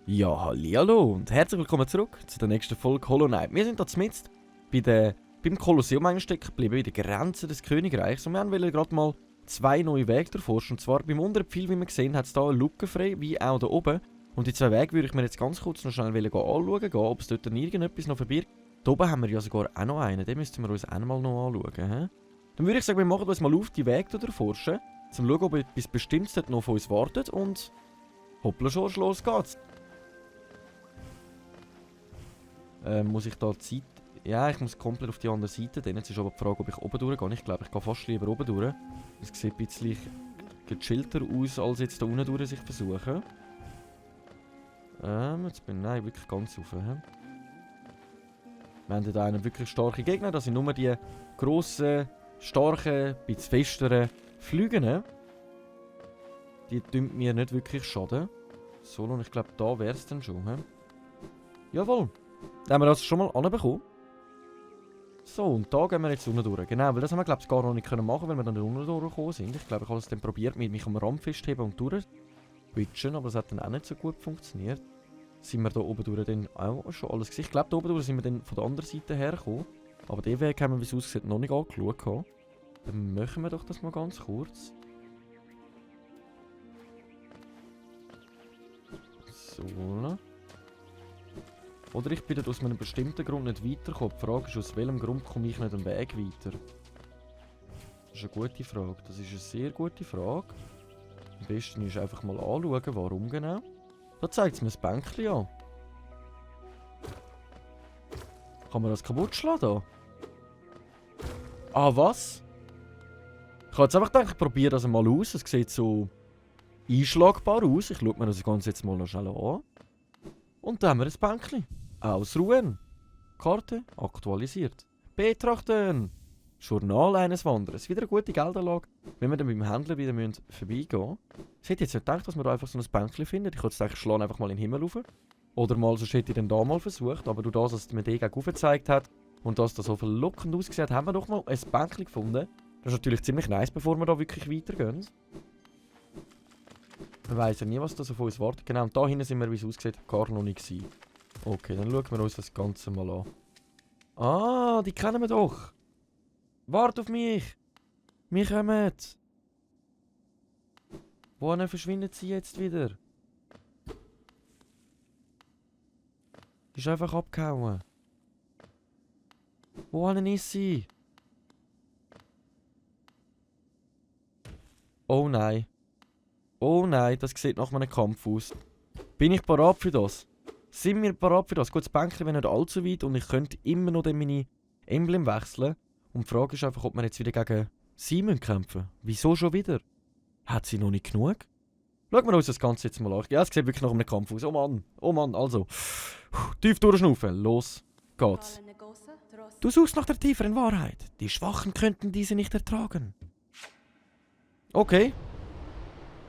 Ja, hallihallo und herzlich willkommen zurück zu der nächsten Folge Hollow Knight. Wir sind hier mitten beim Kolosseum stecken geblieben, bei der Grenze des Königreichs. Und wir wollen gerade mal zwei neue Wege erforschen. Und zwar beim unteren Pfeil, wie wir sehen, hat es hier eine Lücke frei, wie auch da oben. Und die zwei Wege würde ich mir jetzt ganz kurz noch schnell anschauen, ob es dort dann irgendetwas noch verbirgt. Da oben haben wir ja sogar auch noch einen, den müssten wir uns auch mal noch anschauen. He? Dann würde ich sagen, wir machen uns mal auf die Wege hier erforschen, um zu schauen, ob etwas Bestimmtes dort noch auf uns wartet. Und hoppla schon, los geht's. Muss ich da die Seite... Ja, ich muss komplett auf die andere Seite. Dann jetzt ist aber die Frage, ob ich oben durchgehe. Ich glaube, ich gehe fast lieber oben durch. Es sieht ein bisschen gechillter aus, als jetzt da unten durch sich versuchen. Jetzt bin ich... Nein, wirklich ganz rauf. Wir haben hier einen wirklich starken Gegner. Das sind nur die grossen, starken, bisschen festeren Flüge. Die tun mir nicht wirklich schaden. So, und ich glaube, da wäre es dann schon. Jawohl. Da haben wir das schon mal anbekommen. So, und da gehen wir jetzt unten durch. Genau, weil das haben wir, glaube ich, gar noch nicht machen können, weil wir dann unten durchgekommen sind. Ich glaube, ich habe es dann probiert, mit mich am Rand festheben und durchwitschen, aber das hat dann auch nicht so gut funktioniert. Sind wir da oben durch dann auch schon alles gesehen? Ich glaube, da oben durch sind wir dann von der anderen Seite hergekommen. Aber den Weg haben wir, wie es aussieht, noch nicht angeschaut. Dann machen wir doch das mal ganz kurz. So, oder ich bin dort aus einem bestimmten Grund nicht weitergekommen. Die Frage ist, aus welchem Grund komme ich nicht am Weg weiter? Das ist eine gute Frage. Das ist eine sehr gute Frage. Am besten ist einfach mal anschauen, warum genau. Da zeigt es mir das Bänkchen an. Kann man das kaputt schlagen da? Ah, was? Ich habe jetzt einfach gedacht, ich probiere das mal aus. Es sieht so einschlagbar aus. Ich schaue mir das Ganze jetzt mal noch schnell an. Und dann haben wir ein Bänkchen. Ausruhen. Karte aktualisiert. Betrachten. Journal eines Wanderers. Wieder eine gute Geldanlage, wenn wir dann beim Händler wieder vorbeigehen müssen. Ich hätte jetzt nicht gedacht, dass wir da einfach so ein Bänkchen finden. Ich hätte jetzt gedacht, ich schlage einfach mal in den Himmel rauf. Oder mal, sonst hätte ich dann da mal versucht. Aber durch das, dass mir der gegen gezeigt hat und dass das so verlockend ausgesehen hat, haben wir doch mal ein Bänkchen gefunden. Das ist natürlich ziemlich nice, bevor wir da wirklich weitergehen. Man weiss ja nie, was da so von uns wartet. Genau, und da hinten sind wir, wie es aussieht, gar noch nicht gewesen. Okay, dann schauen wir uns das Ganze mal an. Ah, die kennen wir doch. Wart auf mich. Wir kommen. Wohin verschwindet sie jetzt wieder? Die ist einfach abgehauen. Wohin ist sie? Oh nein. Oh nein, das sieht nach einem Kampf aus. Bin ich parat für das? Sind wir parat für das? Gut, das Bänkchen wäre nicht allzu weit und ich könnte immer noch meine Emblem wechseln. Und die Frage ist einfach, ob wir jetzt wieder gegen sie kämpfen müssen. Wieso schon wieder? Hat sie noch nicht genug? Schauen wir uns das Ganze jetzt mal an. Ja, es sieht wirklich nach einem Kampf aus. Oh Mann, also. Tief durchschnaufen, los geht's. Du suchst nach der tieferen Wahrheit. Die Schwachen könnten diese nicht ertragen. Okay.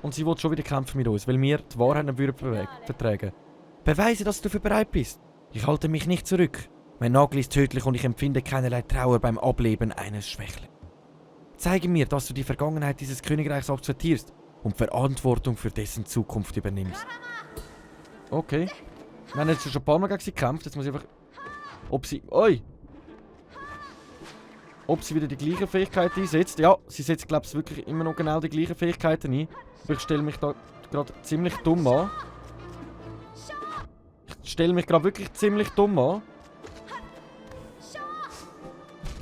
Und sie will schon wieder kämpfen mit uns, weil wir die Wahrheit nicht vertragen. Beweise, dass du dafür bereit bist. Ich halte mich nicht zurück. Mein Nagel ist tödlich und ich empfinde keinerlei Trauer beim Ableben eines Schwächlings. Zeige mir, dass du die Vergangenheit dieses Königreichs akzeptierst und Verantwortung für dessen Zukunft übernimmst. Okay. Wir haben jetzt schon ein paar Mal gegen sie gekämpft. Jetzt muss ich einfach... Ob sie wieder die gleiche Fähigkeit einsetzt. Ja, sie setzt, glaube ich, wirklich immer noch genau die gleichen Fähigkeiten ein. Aber ich stelle mich da gerade ziemlich dumm an. Ich stelle mich gerade wirklich ziemlich dumm an.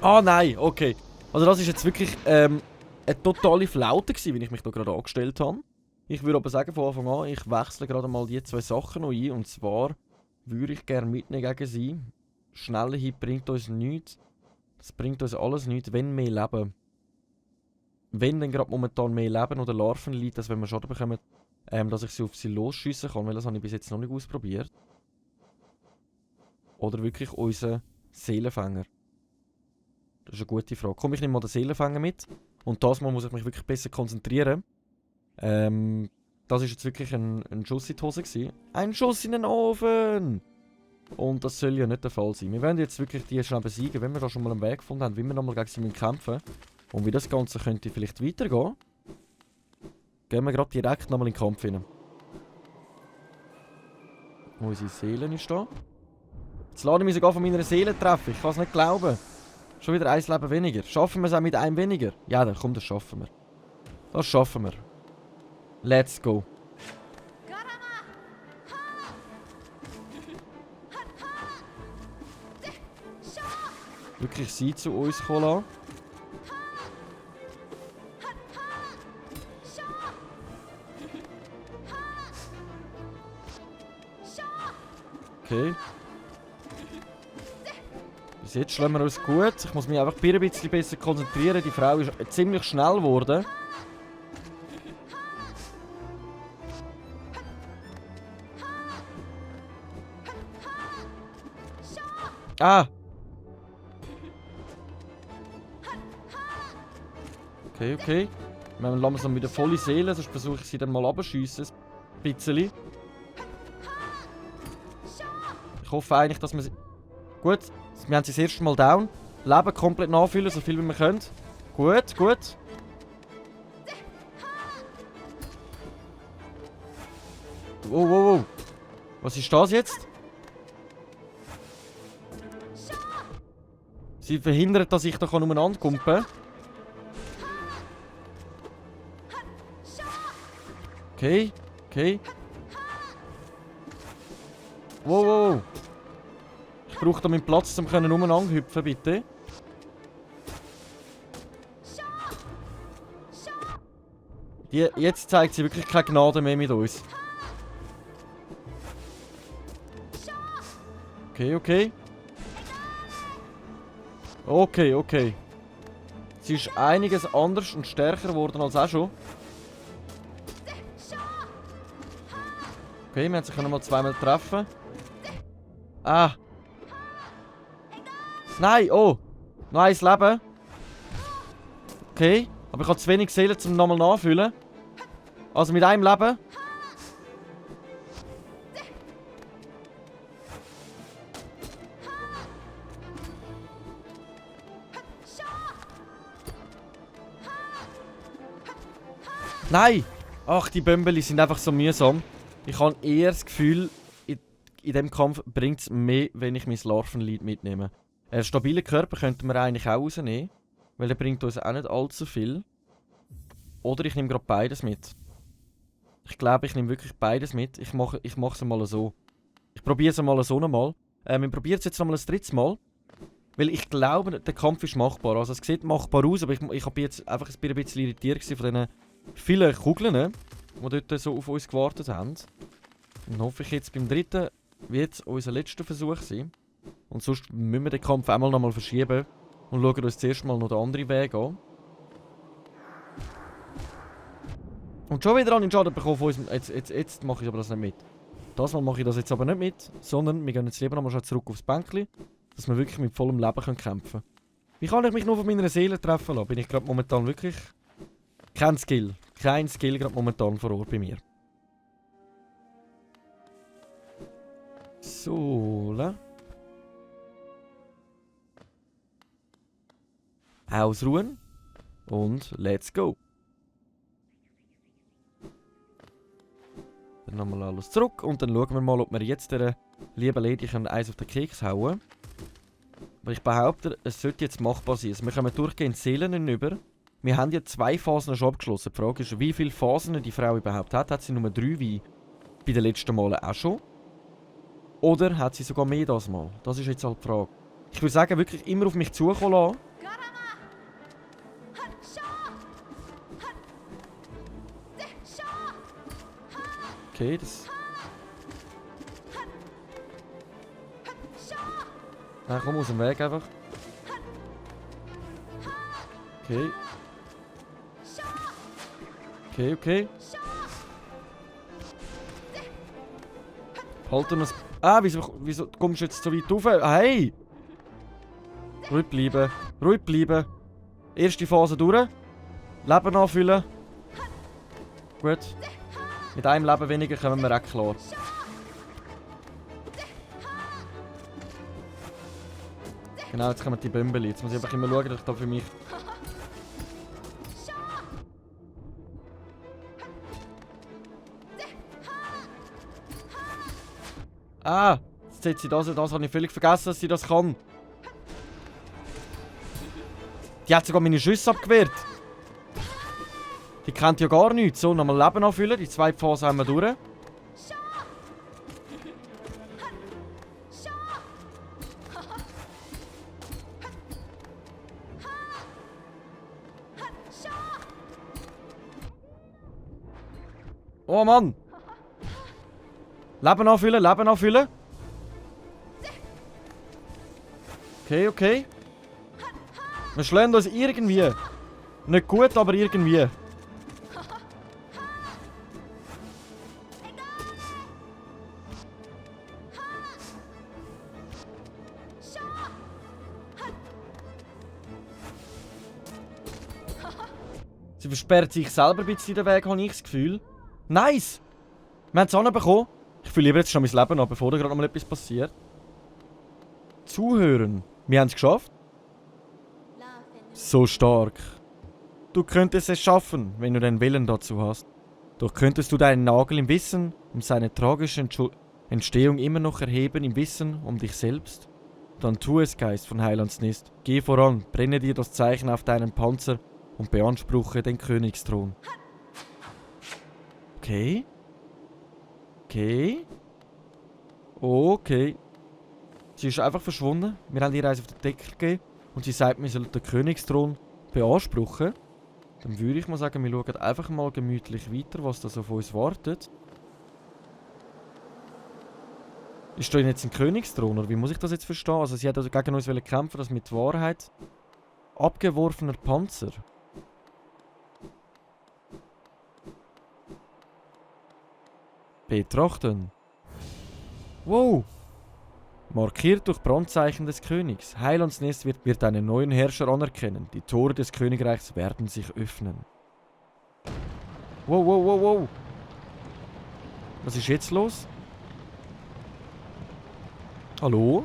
Ah nein, okay. Also das ist jetzt wirklich eine totale Flaute gewesen, wie ich mich da gerade angestellt habe. Ich würde aber sagen, von Anfang an, ich wechsle gerade mal die zwei Sachen noch ein. Und zwar würde ich gerne mitnehmen gegen sie. Schnelligkeit bringt uns nichts. Das bringt uns alles nichts, wenn mehr Leben. Wenn dann gerade momentan mehr Leben oder Larven liegt, dass wenn wir Schaden bekommen, dass ich sie auf sie losschiessen kann, weil das habe ich bis jetzt noch nicht ausprobiert. Oder wirklich unser Seelenfänger. Das ist eine gute Frage. Komm, ich nehme mal den Seelenfänger mit. Und das Mal muss ich mich wirklich besser konzentrieren. Das ist jetzt wirklich ein Schuss in die Hose gewesen. Ein Schuss in den Ofen! Und das soll ja nicht der Fall sein. Wir wollen jetzt wirklich die schnell besiegen, wenn wir da schon mal einen Weg gefunden haben, wie wir nochmal gegen sie kämpfen müssen. Und wie das Ganze könnte vielleicht weitergehen. Gehen wir gerade direkt nochmal in den Kampf hinein. Wo unsere Seele ist da. Jetzt lade ich mich sogar von meiner Seele treffen. Ich kann es nicht glauben. Schon wieder ein Leben weniger. Schaffen wir es auch mit einem weniger? Ja, dann komm, das schaffen wir. Das schaffen wir. Let's go. Wirklich sie zu uns kommen lassen. Okay. Bis jetzt schlagen wir uns gut. Ich muss mich einfach ein bisschen besser konzentrieren. Die Frau ist ziemlich schnell geworden. Ah! Okay, okay. Wir haben langsam wieder volle Seele, sonst versuche ich sie dann mal abzuschiessen. Ein bisschen. Ich hoffe eigentlich, dass wir sie... Gut, wir haben sie das erste Mal down. Leben komplett nachfüllen, so viel wie wir können. Gut, gut. Wow, wow, wow. Was ist das jetzt? Sie verhindert, dass ich da umeinander kumpen kann. Okay, okay. Wow, wow, wow. Ich brauche da meinen Platz, um umeinander hüpfen, bitte. Jetzt zeigt sie wirklich keine Gnade mehr mit uns. Okay, okay. Okay, okay. Sie ist einiges anders und stärker geworden als auch schon. Okay, wir haben sich noch mal zweimal treffen. Ah. Nein, oh. Noch ein Leben. Okay, aber ich habe zu wenig Seelen, um nochmal nachfüllen. Also mit einem Leben. Nein! Ach, die Bömbeli sind einfach so mühsam. Ich habe eher das Gefühl, in diesem Kampf bringt es mehr, wenn ich mein Larvenlied mitnehme. Einen stabilen Körper könnten wir eigentlich auch rausnehmen, weil der bringt uns auch nicht allzu viel. Oder ich nehme gerade beides mit. Ich glaube, ich nehme wirklich beides mit. Ich mache es mal so. Ich probiere es mal so nochmal. Wir probieren es jetzt nochmal ein drittes Mal. Weil ich glaube, der Kampf ist machbar. Also es sieht machbar aus, aber ich bin jetzt einfach ein bisschen irritiert von diesen vielen Kugeln, die dort so auf uns gewartet haben. Dann hoffe ich jetzt beim dritten wird es unser letzter Versuch sein. Und sonst müssen wir den Kampf einmal nochmal verschieben und schauen uns zuerst mal noch den anderen Weg an. Und schon wieder an den Schaden bekommen von uns. Jetzt mache ich aber das nicht mit. Das Mal mache ich das jetzt aber nicht mit, sondern wir gehen jetzt lieber nochmal zurück aufs Bänkchen, dass wir wirklich mit vollem Leben kämpfen können. Wie kann ich mich nur von meiner Seele treffen lassen? Bin ich gerade momentan wirklich... Kein Skill gerade momentan vor Ort bei mir. So, ausruhen und let's go. Dann nochmal alles zurück und dann schauen wir mal, ob wir jetzt der lieben Lady eins auf den Keks hauen. Aber ich behaupte, es sollte jetzt machbar sein. Also wir kommen durchgehend Seelen über. Wir haben ja 2 Phasen schon abgeschlossen. Die Frage ist, wie viele Phasen die Frau überhaupt hat. Hat sie nur 3 wie bei den letzten Malen auch schon? Oder hat sie sogar mehr das Mal? Das ist jetzt halt die Frage. Ich würde sagen, wirklich immer auf mich zukommen lassen. Okay, das... Nein, komm aus dem Weg einfach. Okay. Okay, okay. Halten uns... Ah, wieso kommst du jetzt so weit rauf? Hey! Ruhig bleiben. Ruhig bleiben. Erste Phase durch. Leben anfüllen. Gut. Mit einem Leben weniger kommen wir auch klar. Genau, jetzt kommen die Bömbeli. Jetzt muss ich einfach immer schauen, dass ich da für mich... Ah! Jetzt setzt sie das und das. Habe ich völlig vergessen, dass sie das kann. Die hat sogar meine Schüsse abgewehrt. Die kennt ja gar nichts. So, nochmal Leben anfüllen. Die zweite Phase haben wir durch. Oh Mann! Leben anfüllen, Leben anfüllen. Okay, okay. Wir schlagen uns irgendwie. Nicht gut, aber irgendwie. Sie versperrt sich selber ein bisschen den Weg, habe ich das Gefühl. Nice! Wir haben es anbekommen. Ich fühle lieber jetzt schon mein Leben an, bevor da gerade noch mal etwas passiert. Zuhören. Wir haben es geschafft. So stark. Du könntest es schaffen, wenn du den Willen dazu hast. Doch könntest du deinen Nagel im Wissen um seine tragische Entstehung immer noch erheben, im Wissen um dich selbst? Dann tu es, Geist von Heilandsnest. Geh voran, brenne dir das Zeichen auf deinen Panzer und beanspruche den Königsthron. Okay. Okay. Okay. Sie ist einfach verschwunden. Wir haben ihr eins auf den Deckel gegeben. Und sie sagt, wir sollen den Königsthron beanspruchen. Dann würde ich mal sagen, wir schauen einfach mal gemütlich weiter, was da so auf uns wartet. Ist da jetzt ein Königsthron, oder wie muss ich das jetzt verstehen? Also sie hat also gegen uns kämpfen, das mit Wahrheit. Abgeworfener Panzer. Betrachten. Wow! Markiert durch Brandzeichen des Königs. Heilandsnest wird einen neuen Herrscher anerkennen. Die Tore des Königreichs werden sich öffnen. Wow, wow, wow, wow! Was ist jetzt los? Hallo?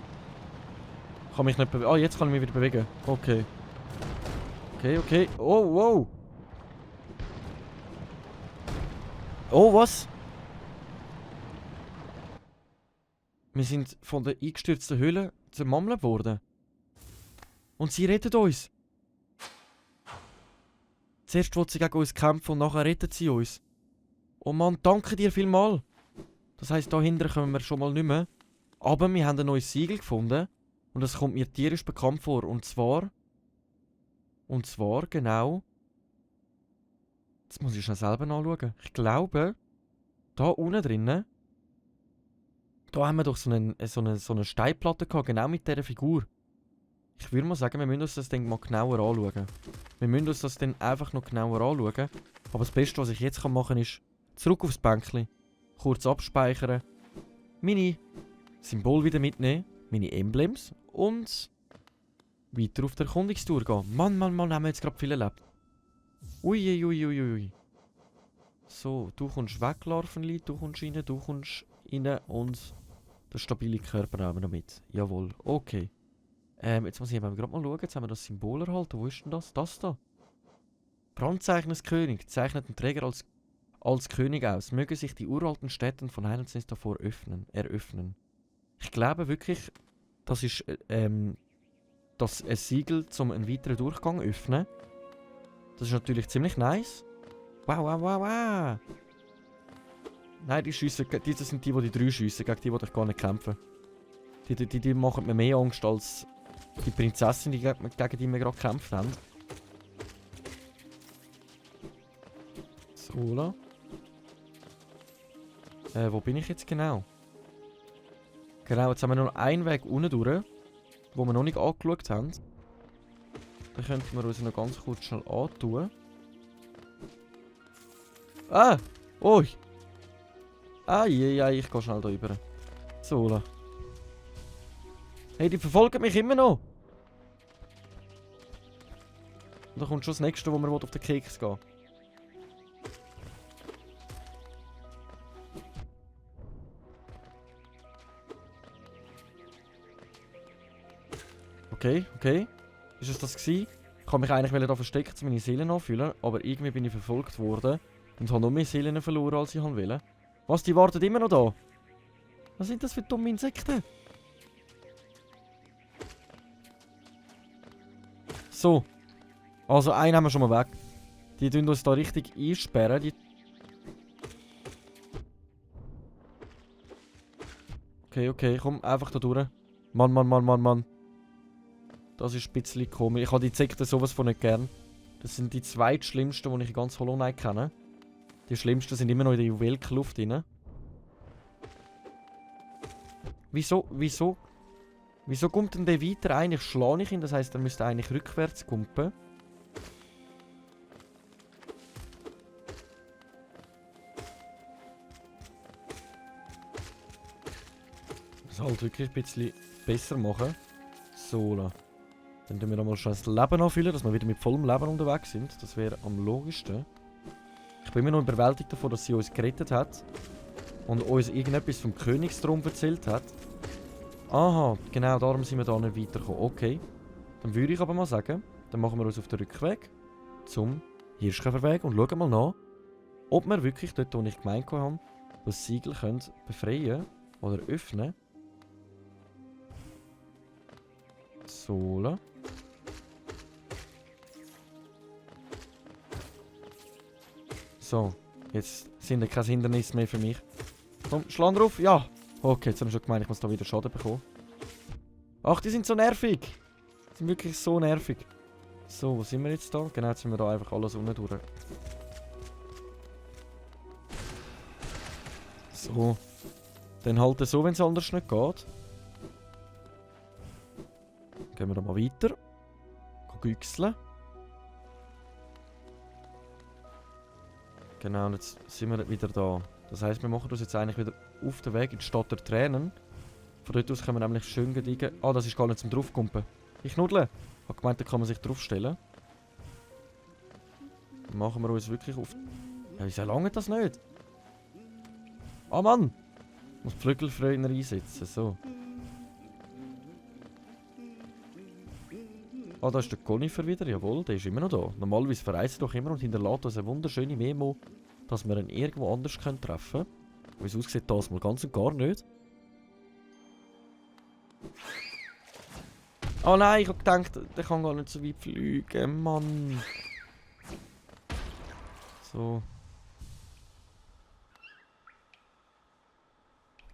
Ich kann mich nicht bewegen. Ah, jetzt kann ich mich wieder bewegen. Okay. Okay, okay. Oh, wow! Oh, was? Wir sind von der eingestürzten Höhle zermammelt worden. Und sie rettet uns. Zuerst will sie gegen uns kämpfen und nachher rettet sie uns. Oh Mann, danke dir vielmals. Das heisst, da hinten kommen wir schon mal nicht mehr. Aber wir haben ein neues Siegel gefunden. Und das kommt mir tierisch bekannt vor. Und zwar, genau... Jetzt muss ich schnell selber anschauen. Ich glaube, da unten drinnen... Da haben wir doch so eine Steinplatte gehabt, genau mit dieser Figur. Ich würde mal sagen, wir müssen uns das Ding mal genauer anschauen. Wir müssen uns das dann einfach noch genauer anschauen. Aber das Beste, was ich jetzt machen kann, ist zurück aufs Bänkchen, kurz abspeichern, meine Symbole wieder mitnehmen, meine Emblems und weiter auf der Erkundungstour gehen. Mann, haben wir jetzt gerade viel erlebt. Ui. So, du kommst weg, Larvenli, du kommst rein und der stabile Körper haben wir noch mit. Jawohl, okay. Jetzt muss ich eben gerade mal schauen, jetzt haben wir das Symbol erhalten. Wo ist denn das? Das da. Brandzeichen des Königs zeichnet den Träger als König aus. Mögen sich die uralten Städten von Heilandsnest davor eröffnen. Ich glaube wirklich, das ist das ein Siegel zum einen weiteren Durchgang öffnen. Das ist natürlich ziemlich nice. Wow. Nein, die schiessen, das sind die 3 schiessen, gegen die ich gar nicht kämpfen. Die machen mir mehr Angst als die Prinzessin, gegen die wir gerade gekämpft haben. So, wo bin ich jetzt genau? Genau, jetzt haben wir noch einen Weg unten durch, wo wir noch nicht angeschaut haben. Da könnten wir uns noch ganz kurz schnell antun. Ah! Ui! Ich gehe schnell da rüber. So. Hey, die verfolgen mich immer noch! Und da kommt schon das nächste, wo wir auf den Keks gehen. Okay, okay. Ist es das gewesen? Ich habe mich eigentlich hier versteckt, um meine Seelen anfüllen, aber irgendwie bin ich verfolgt worden und habe noch mehr Seelen verloren, als ich wollte. Was, die warten immer noch da? Was sind das für dumme Insekten? So. Also einen haben wir schon mal weg. Die tun uns da richtig einsperren. Die okay, okay, komm, einfach da durch. Mann, Mann, Mann, Mann, Mann. Das ist ein bisschen komisch. Ich habe die Insekten sowas von nicht gern. Das sind die zweitschlimmsten, die ich in ganz Hollow Knight kenne. Die schlimmsten sind immer noch in der Juwelkluft drin. Wieso kommt denn der weiter? Eigentlich schlage ich ihn, das heisst, er müsste eigentlich rückwärts kumpen. Das halt wirklich ein bisschen besser machen. So, dann tun wir nochmal schnell das Leben anfüllen, dass wir wieder mit vollem Leben unterwegs sind. Das wäre am logischsten. Ich bin immer noch überwältigt davon, dass sie uns gerettet hat. Und uns irgendetwas vom Königsthron erzählt hat. Aha, genau darum sind wir da nicht weitergekommen. Okay. Dann würde ich aber mal sagen, dann machen wir uns auf den Rückweg zum Hirschkäferweg und schauen mal nach, ob wir wirklich dort, wo ich gemeint habe, das Siegel können befreien oder öffnen. So. So, jetzt sind da keine Hindernisse mehr für mich. Komm, schlag drauf. Ja. Okay, jetzt haben wir schon gemeint, ich muss da wieder Schaden bekommen. Ach, die sind so nervig. Die sind wirklich so nervig. So, wo sind wir jetzt da? Genau, jetzt sind wir da einfach alles unten durch. So. Dann halt so, wenn es anders nicht geht. Gehen wir da mal weiter. Güchseln. Genau, und jetzt sind wir wieder da. Das heisst, wir machen uns jetzt eigentlich wieder auf den Weg in die Stadt der Tränen. Von dort aus können wir nämlich schön gediegen. Ah, das ist gar nicht zum draufkumpen. Ich knuddle. Ich habe gemeint, da kann man sich draufstellen. Dann machen wir uns wirklich auf... Ja, wieso lange das nicht? Ah, Mann! Ich muss die Flügel früher einsetzen. So. Ah, da ist der Conifer wieder. Jawohl, der ist immer noch da. Normalerweise verreist er doch immer und hinterlässt uns eine wunderschöne Memo, dass wir ihn irgendwo anders treffen können. Wie es aussieht, das mal ganz und gar nicht. Oh nein, ich hab gedacht, der kann gar nicht so weit fliegen, Mann. So.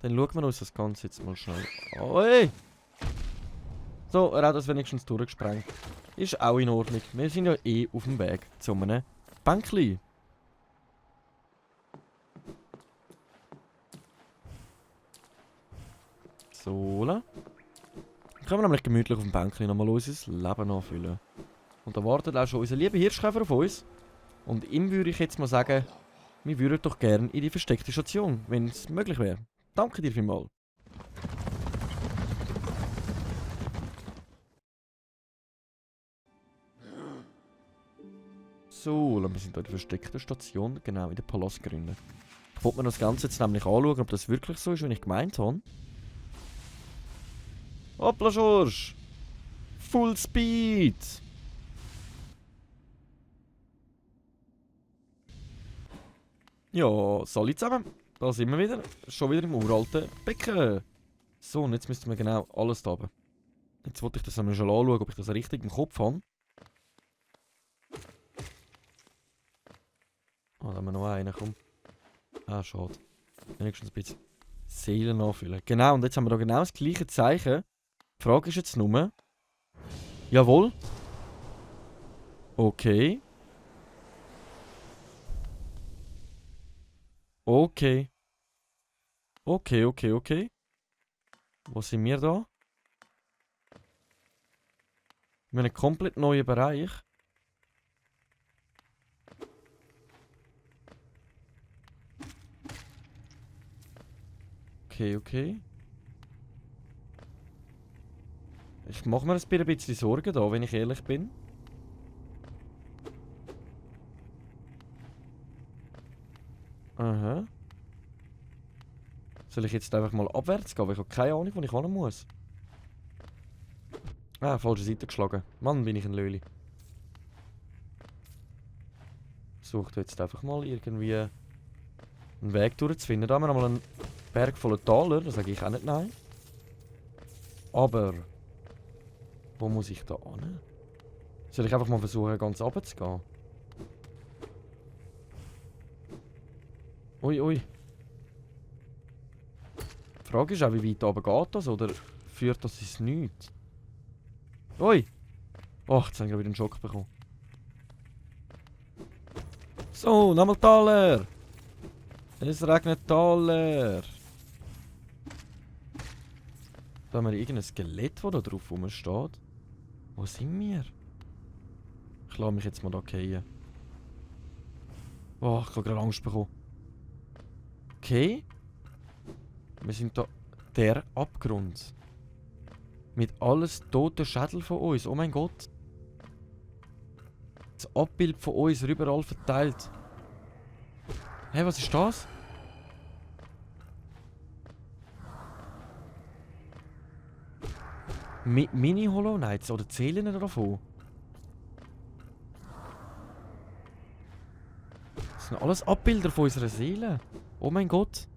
Dann schauen wir uns das Ganze jetzt mal schnell an. Oh, hey. So, er hat das wenigstens durchgesprengt. Ist auch in Ordnung. Wir sind ja eh auf dem Weg zu einem Bänkli. So. Dann können wir nämlich gemütlich auf dem Bänkli nochmal unser Leben anfüllen. Und da wartet auch schon unser lieber Hirschkäfer auf uns. Und ihm würde ich jetzt mal sagen, wir würden doch gerne in die versteckte Station, wenn es möglich wäre. Danke dir vielmals. So, wir sind hier in der versteckten Station, genau in der Palastgründe. Ich wollte mir das Ganze jetzt nämlich anschauen, ob das wirklich so ist, wie ich gemeint habe. Hoppla, Schorsch! Full Speed! Ja, salut zusammen. Da sind wir wieder. Schon wieder im uralten Becken. So, und jetzt müssten wir genau alles da haben. Jetzt wollte ich das einmal schon anschauen, ob ich das richtig im Kopf habe. Ah, da haben wir noch einen, komm. Ah, schade. Wenigstens ein bisschen Seelen nachfüllen. Genau, und jetzt haben wir da genau das gleiche Zeichen. Die Frage ist jetzt nur... Jawohl. Okay. Okay. Okay, okay, okay. Wo sind wir da? Wir haben einen komplett neuen Bereich. Okay, okay. Ich mache mir ein bisschen Sorgen da, wenn ich ehrlich bin. Aha. Soll ich jetzt einfach mal abwärts gehen? Weil ich habe keine Ahnung, wo ich hin muss. Ah, falsche Seite geschlagen. Mann, bin ich ein Löli. Sucht jetzt einfach mal irgendwie einen Weg durchzufinden. Da haben wir einmal einen Berg voller Taler, da sage ich auch nicht nein. Aber wo muss ich da hin? Soll ich einfach mal versuchen, ganz runter zu gehen? Ui, ui. Die Frage ist auch, wie weit runter geht das, oder führt das ins Nichts? Ui! Ach, jetzt haben wir wieder einen Schock bekommen. So, nochmal Taler! Es regnet Taler! Da haben wir irgendein Skelett, das da drauf rumsteht. Wo sind wir? Ich lasse mich jetzt mal da fallen. Oh, ich habe gerade Angst bekommen. Okay. Wir sind da der Abgrund. Mit alles toten Schädel von uns. Oh mein Gott. Das Abbild von uns überall verteilt. Hey, was ist das? Mini-Hollow Knights oder zählen wir davon? Das sind alles Abbilder von unserer Seele. Oh mein Gott.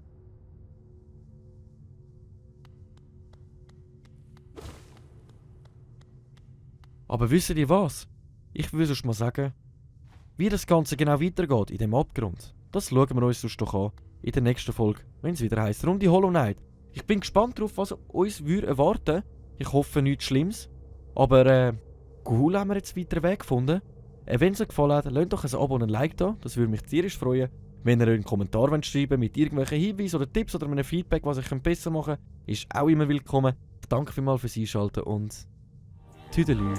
Aber wisst ihr was? Ich würde euch mal sagen, wie das Ganze genau weitergeht in dem Abgrund, das schauen wir uns sonst doch an in der nächsten Folge, wenn es wieder heisst Runde Hollow Knight. Ich bin gespannt darauf, was uns erwarten würde. Ich hoffe nichts Schlimmes. Aber cool haben wir jetzt weiter Weg gefunden. Wenn es euch gefallen hat, lasst doch ein Abo und ein Like da. Das würde mich tierisch freuen. Wenn ihr einen Kommentar schreiben wollt mit irgendwelchen Hinweisen oder Tipps oder einem Feedback, was ich besser machen könnte, ist auch immer willkommen. Danke vielmals fürs Einschalten und Tüdelü.